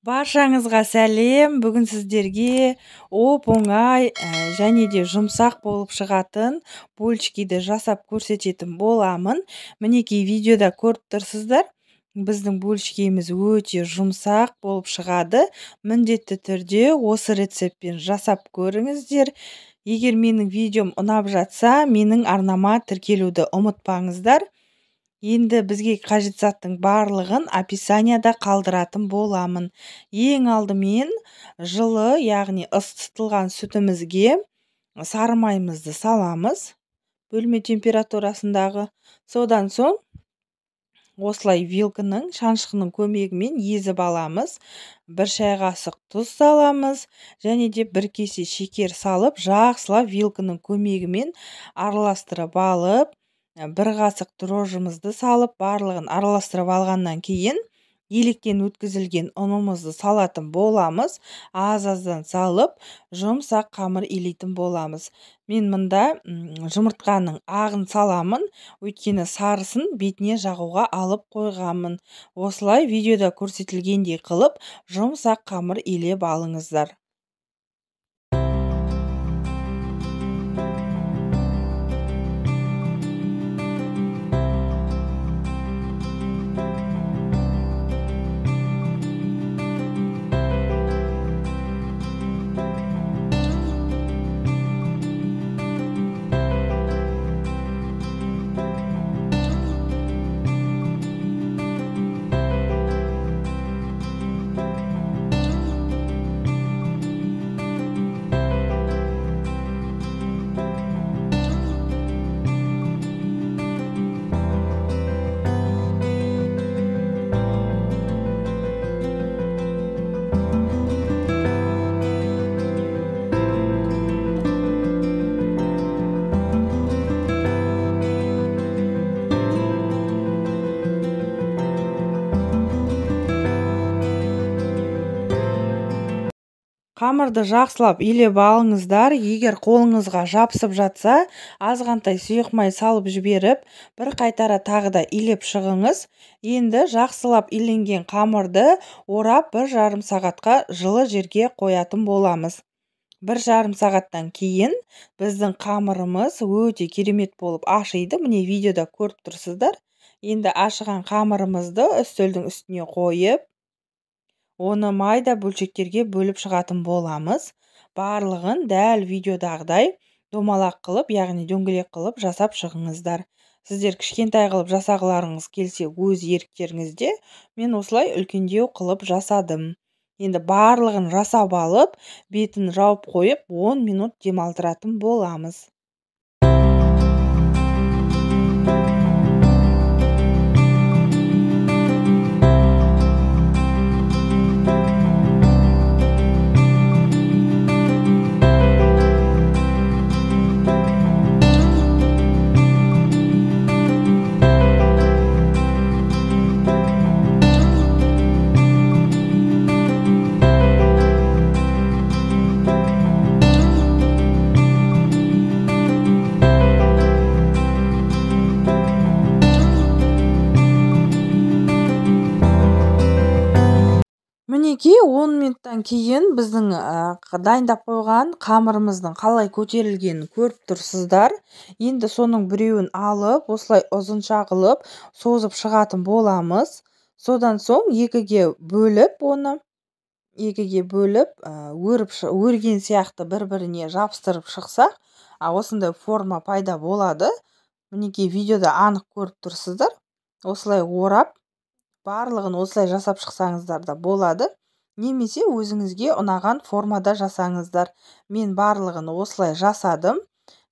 Баршаңызға сәлем. Бүгін сіздерге оп-оңай және де жұмсақ болып шығатын бөлшкиді жасап көрсететін боламын. Мінекей видеода көріп тұрсыздар. Біздің бөлшкейіміз өте жұмсақ болып шығады. Міндетті түрде осы рецептпен жасап көріңіздер. Егер менің видеом ұнап жатса, менің арнама тіркелуді ұмытпаңыздар. Енді бізге қажет заттың барлығын описанияда қалдыратын боламын. Ең алдымен жылы, яғни ысытылған сүтімізге сары майымызды саламыз, бөлме температурасындағы. Содан соң осылай вилканың, шанышқының көмегімен езіп аламыз. Бір шай қасық тұз саламыз және де бір кесе шекер салып, жақсылап вилканың көмегімен араластырып алып, бір қасық дрожжымызды салып, барлығын араластырып алғаннан кейін електен өткізілген ұнымызды салатын боламыз. Аз-аздан салып, жұмсақ қамыр илейтін боламыз. Мен мында жұмыртқаның ағын саламын, өйткені сарысын бетіне жағуға алып қойғанмын. Осылай видеода көрсетілгендей қылып, жұмсақ қамыр илеп алыңыздар. Қамырды жақсылап илеп алыңыздар. Егер қолыңызға жабысып жатса, азғантай сұйық май салып жіберіп, бір қайтара тағы да илеп шығыңыз. Енді жақсылап иленген қамырды орап 1,5 сағатқа жылы жерге қоятын боламыз. 1,5 сағаттан кейін біздің қамырымыз өте керемет болып ашиды. Міне видеода көріп тұрсыздар. Енді ашыған қамырымызды үстелдің үстіне қойып, оны майда бөлшектерге бөліп шығатын боламыз. Барлығын дәл видеодағыдай домалақ қылып, яғни дөңгелек қылып жасап шығыңыздар. Сіздер кішкентай қылып жасағыларыңыз келсе өз еріктеріңізде. Мен осылай үлкендеу қылып жасадым. Енді барлығын жасап алып, бетін жауып қойып 10 минут демалдыратын боламыз. Мінекей 10 минуттан кейін біздің дайындап қойған қамырымыздың қалай көтерілгенін көріп тұрсыздар. Енді соның біреуін алып, осылай ұзынша қылып созып шығатын боламыз. Содан соң екіге бөліп, оны екіге бөліп, өрген сияқты бір-біріне жабыстырып шықсақ, осындай форма пайда болады. Мінекей видеода анық көріп тұрсыздар. Осылай орап, барлығын осылай жасап шықсаңыздар да болады. Немесе өзіңізге ұнаған формада жасаңыздар. Мен барлығын осылай жасадым.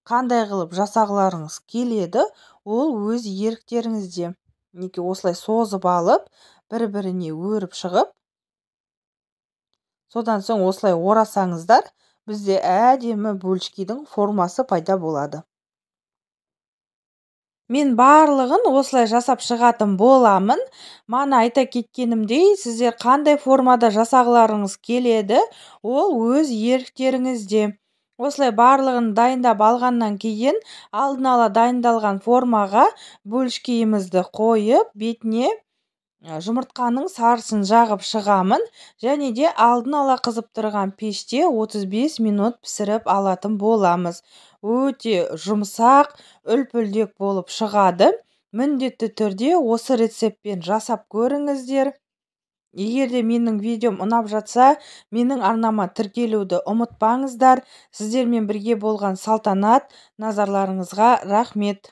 Қандай қылып жасағыларыңыз келеді, ол өз еріктеріңізде. Мінекей осылай созып алып, бір-біріне өріп шығып, содан соң осылай орасаңыздар, бізде әдемі бөлшкейдің формасы пайда болады. Мен барлығын осылай жасап шығатын боламын. Мана айта кеткенімдей, сіздер қандай формада жасағыларыңыз келеді, ол өз еріктеріңізде. Осылай барлығын дайындап алғаннан кейін, алдын ала дайындалған формаға бөлшкейімізді қойып, бетіне Жұмыртқаның сарысын жағып шығамын және де алдын ала қызып тұрған пеште 35 минут пісіріп алатын боламыз. Өте жұмсақ, үлпілдек болып шығады. Міндетті түрде осы рецептпен жасап көріңіздер. Егер де менің видеом ұнап жатса, менің арнама тіркелуді ұмытпаңыздар. Сіздермен бірге болған Салтанат, назарларыңызға рахмет.